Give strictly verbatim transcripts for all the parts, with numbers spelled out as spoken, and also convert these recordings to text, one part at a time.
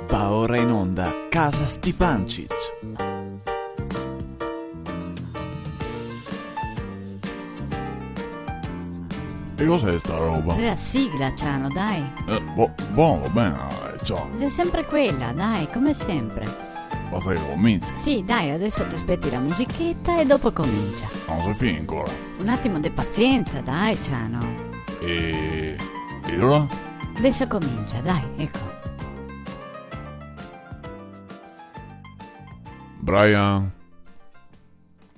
Va ora in onda Casa Stipancich. E cos'è sta roba? Xe la sigla, Ciano, dai. Eh, bo-, bon, va ben, eh, ciò. Xe sempre quela, dai, come sempre. Basta che cominci. Sì, dai, adeso te speti la musicheta e dopo comincia. Ma no xe finì ancora. Un atimo de pazienza, dai, Ciano. E, e alora? Adeso comincia, dai, eco. Brian?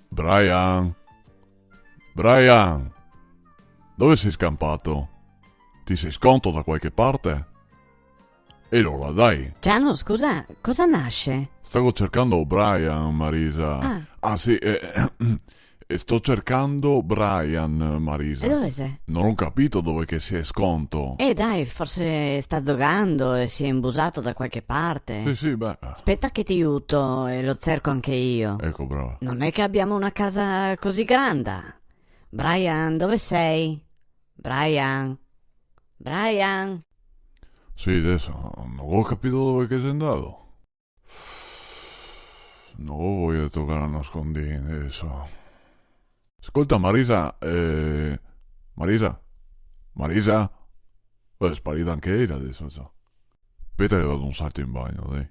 Brian? Brian? Dove te si scanpà? Te si sconto da qualche parte? E alora, dai. Ciano, scusa, cosa nasi? Stavo cercando Brian, Marisa. Ah. Ah, sì, eh, e sto cercando Brian, Marisa. E dove xe? No go capì dove che se xe sconto. Eh, dai, forse sta zogando e se xe inbusà da qualche parte. Sì, sì, beh. Speta che te iuto e lo cerco anche mi. Eco, brava. No xe che gavemo una casa cusì granda. Brian, dove te si? Brian? Brian? Sì, adeso no go capì dove che xe ndà. No go voia de tocar a nascondin adeso. Scolta, Marisa, eh, Marisa? Marisa? Eh, xe sparida anche ela adeso, ciò. Speta che vado un salto in bagno, dai.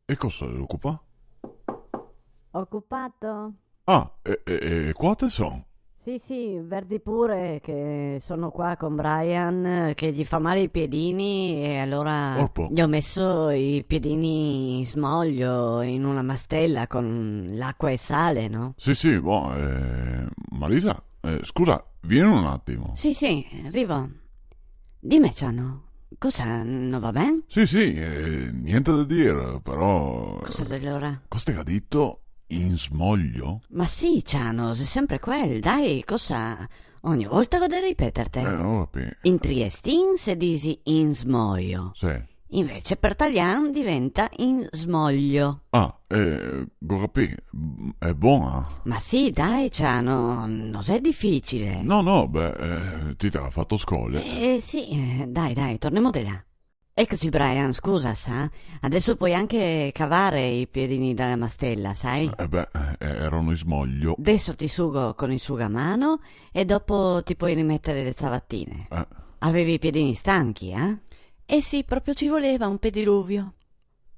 E cosa, xe ocupà? Ocupà? Ah, e, e, e qua te son? Sì, sì, verzi pure che son qua con Brian, che ghe fa mal i piedini e alora... Orpo. Ghe go meso i piedini in smoio, in una mastela con l'acua e sale, no? Sì, sì, bon, eh, Marisa, eh, scusa, vien un atimo. Sì, sì, rivo. Dime, Ciano, cosa, no va ben? Sì, sì, eh, gnente da dir, però... Cosa xe alora? Cosa te ga dito? In smoio? Ma sì, Ciano, xe sempre quel, dai, cosa? Ogni volta go da ripeterte. Eh, no go capì. In triestin se disi in smoio. Sì. Invese par talian diventa in smoio. Ah, eh, go capì. Xe bona? Ma sì, dai, Ciano, no xe dificile. No, no, beh, eh, ti te ga fato scole. Eh, sì, eh, dai, dai, tornemo de là. Ecoci, Brian, scusa, sa? Adeso te pol anche cavar i piedini da la mastela, sa? Eh, beh, eh, erano in smoio. Adeso te i sugo con el sugamano e dopo te pol rimeter le ciavatine. Eh. Gavevi i piedini stanchi, eh? Eh sì, proprio te voleva un pediluvio.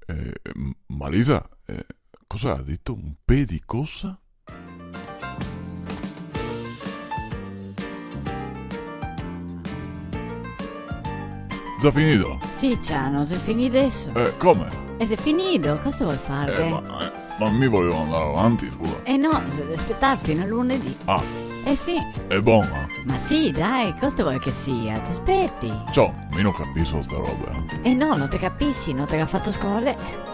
Eh, M-, Marisa, eh, cosa ga dito? Un pe di cosa? Xe finì? Sì, Ciano, xe finì adeso. Eh, come? E xe finì, cosa te vol far? Eh, ma, eh, ma mi volevo andar avanti, scusa. Eh no, se devi spetar fin a lunedì. Ah. Eh sì. Xe bona? Ma sì, dai, cosa te vol che sia? Te speti. Ciò, mi no capiso sta roba, eh. Eh no, no te capisi, no te ga fato scole.